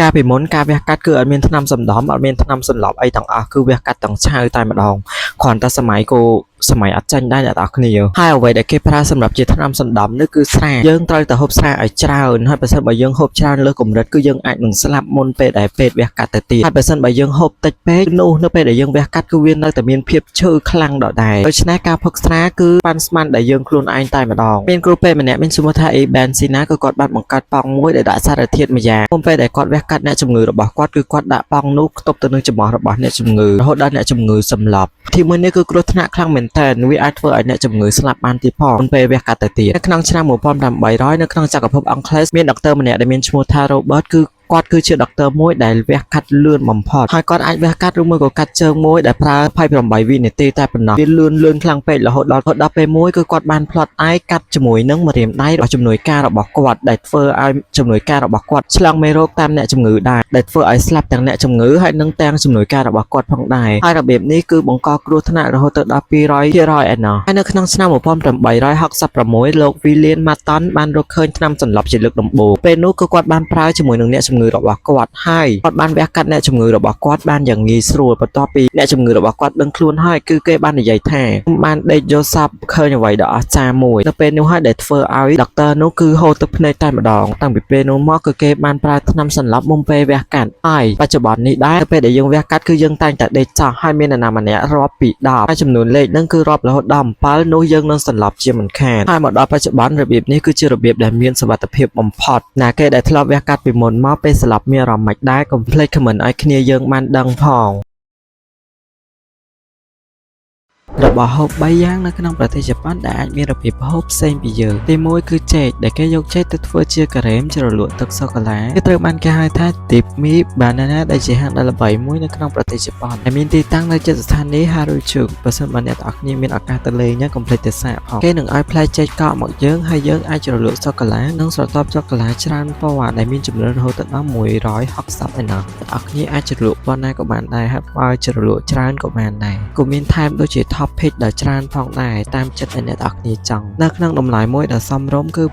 កាលពីមុនការវះកាត់គឺអត់មានថ្នាំសណ្ដំអត់មានថ្នាំសន្លប់អីទាំងអស់គឺវះកាត់ទាំងឆៅតែម្ដងគ្រាន់តែសម័យគោសម័យអត់ចាញ់ដែរអ្នកនរគ្នាហើយអ្វីដែលគេប្រើសម្រាប់ជាថ្នាំសណ្ដំនេះគឺស្រាយើងត្រូវតែហូបស្រាឲ្យច្រើនហើយបើសិនបើយើងហូបច្រើនលើសកម្រិតគឺយើងអាចនឹងស្លាប់មុនពេលដែលពេទ្យវះកាត់ទៅទៀតហើយបើសិនបើយើងហូបតិចពេកនោះនៅពេលដែលយើងវះកាត់គឺវានៅតែមានភាពឈឺខ្លាំងដដែលដូច្នេះការផឹកស្រាគឺប៉ាន់ស្មានដែលយើងខ្លួនឯងតែម្ដងមានគ្រូពេទ្យម្នាក់មានឈ្មោះថាអេបែនស៊ីណាគឺគាត់បានបង្កើតប៉ង់មួយដែលដាក់សារធាតុម្យ៉ាងមុនពេលដែលគាត់វះកាត់អ្នកជំងឺរបស់គាត់គឺគាត់ដាក់ប៉ង់នោះខ្ទប់ទៅនឹងច្រមុះរបស់អ្នកជំងឺរហូតដល់អ្នកជំងឺសន្លប់ ទីមួយនេះគឺគ្រោះថ្នាក់ខ្លាំងមែនទែនវាអាចធ្វើឲ្យអ្នកជំងឺស្លាប់បានទៀតផងមុនពេលវះកាត់ទៅទៀតនៅក្នុងឆ្នាំ1800នៅក្នុងចក្រភពអង់គ្លេសមានដុកទ័រម្នាក់ដែលមានឈ្មោះថា Robert គឺគាត់គឺជាដុកទ័រមួយដែលវះកាត់លឿនបំផុតហើយគាត់អាចវះកាត់ឬមួយក៏កាត់ជើងមួយដែលប្រើ28វិនាទីតែប៉ុណ្ណោះវាលឿនលឿនខ្លាំងពេករហូតដល់ដល់ពេលមួយគឺគាត់បានផ្លត់ឯកកាត់ជាមួយនឹងម្រាមដៃរបស់ជំនួយការរបស់គាត់ដែលធ្វើឲ្យជំនួយការរបស់គាត់ឆ្លងមេរោគតាមអ្នកជំងឺដែរដែលធ្វើឲ្យស្លាប់ទាំងអ្នកជំងឺហើយនិងទាំងជំនួយការរបស់គាត់ផងដែរហើយរបៀបនេះគឺបង្កគ្រោះថ្នាក់រហូតទៅដល់200%ឯណោះហើយនៅក្នុងឆ្នាំ1866លោក William Martin បានរកឃើញថ្នាំសន្លប់ជាលើកដំបូងពេលនោះគឺគាត់បានប្រើជាមួយនឹងអ្នកជំងឺរបស់គាត់ហើយគាត់បានវះកាត់អ្នកជំងឺរបស់គាត់បានយ៉ាងងាយស្រួលបន្ទាប់ពីអ្នកជំងឺរបស់គាត់ដឹងខ្លួនហើយគឺគេបាននិយាយថាខ្ញុំបានដេកយល់សប្តិឃើញអ្វីដ៏អស្ចារ្យមួយនៅពេលនោះហើយដែលធ្វើឲ្យដុកទ័រនោះគឺហូរទឹកភ្នែកតែម្ដងតាំងពីពេលនោះមកគឺគេបានប្រើថ្នាំសន្លប់មុំពេលវះកាត់ហើយបច្ចុប្បន្ននេះដែរនៅពេលដែលយើងវះកាត់គឺយើងតែងតែដេកចោះហើយមាននរណាម្នាក់រាប់ពី10ហើយចំនួនលេខហ្នឹងគឺរាប់រហូតដល់7នោះយើងនឹងសន្លប់ជាមិនខានហើយមកដល់បច្ចុប្បន្នរបៀបនេះគឺជារបៀបដែលមានសុវត្ថិភាពបំផុតណាគេដែលធ្លាប់វះកាត់ពីមុនមកពេលស្លាប់មានអារម្មណ៍មិនដែរកុំភ្លេច comment ឲ្យគ្នាយើងបានដឹងផង របស់ហូប3យ៉ាងនៅក្នុងប្រទេសជប៉ុនដែលអាចមានរបៀបហូបផ្សេងពីយើងទី1គឺចេកដែលគេយកចេកទៅធ្វើជាការ៉េមជ្រលក់ទឹកសូកូឡាវាត្រូវបានគេហៅថា Dip Me Banana ដែលជាហាងដ៏ល្បីមួយនៅក្នុងប្រទេសជប៉ុនដែលមានទីតាំងនៅជិតស្ថានីយ៍ Harajuku បើសិនបើអ្នកទាំងអស់គ្នាមានឱកាសទៅលេងណាកុំភ្លេចទៅសាកផងគេនឹងឲ្យផ្លែចេកកក់មកយើងហើយយើងអាចជ្រលក់សូកូឡានិងស្រទាប់សូកូឡាច្រើនពណ៌ដែលមានចំនួនរហូតដល់160ឯណោះអ្នកទាំងអស់គ្នាអាចជ្រលក់ប៉ុណ្ណាក៏បានដែរហើយបើជ្រលក់ច្រើនក៏បានដែរក៏មានថែមដូចជា topping ដ៏ច្រើនផងដែរតាមចិត្តដែលអ្នកទាំងអស់គ្នាចង់នៅក្នុងតម្លៃមួយដ៏សមរម្យគឺ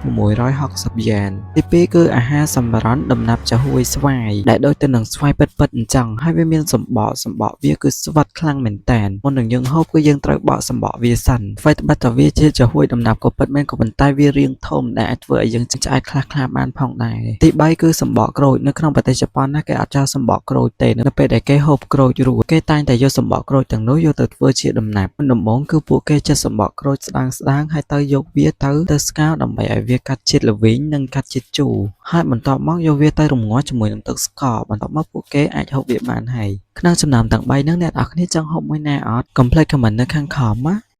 660យ៉ែនទី2គឺអាហារសម្រន់ដំណាប់ចាហួយស្វាយដែលដូចទៅនឹងស្វាយពិតៗអញ្ចឹងហើយវាមានសម្បកសម្បកវាគឺស្វិតខ្លាំងមែនតែនមុននឹងយើងហូបគឺយើងត្រូវបកសម្បកវាសិនអ្វីត្បិតតែវាជាចាហួយដំណាប់ក៏ពិតមែនក៏ប៉ុន្តែវារាងធំដែលអាចធ្វើឲ្យយើងឆ្អែតខ្លះៗបានផងដែរទី3គឺសម្បកក្រូចនៅក្នុងប្រទេសជប៉ុនណាគេអត់ចោលសម្បកក្រូចទេនៅពេលដែលគេហូបក្រូចរួចគេតែងតែយកសម្បកក្រូចទាំងនោះយកទៅធ្វើជាដំណាប់មុនដំបូងគឺពួកគេចិតសម្បកក្រូចស្ដើងស្ដើងហើយទៅយកវាទៅទៅស្ងោរដើម្បីឲ្យវាកាត់ជាតិល្វីងនិងកាត់ជាតិជូរហើយបន្ទាប់មកយកវាទៅរំងាស់ជាមួយនឹងទឹកស្ករបន្ទាប់មកពួកគេអាចហូបវាបានហើយក្នុងចំណោមទាំង3ហ្នឹងអ្នកនរគ្នាចង់ហូបមួយណាអត់កុំភ្លេច comment នៅខាងក្រោមណា។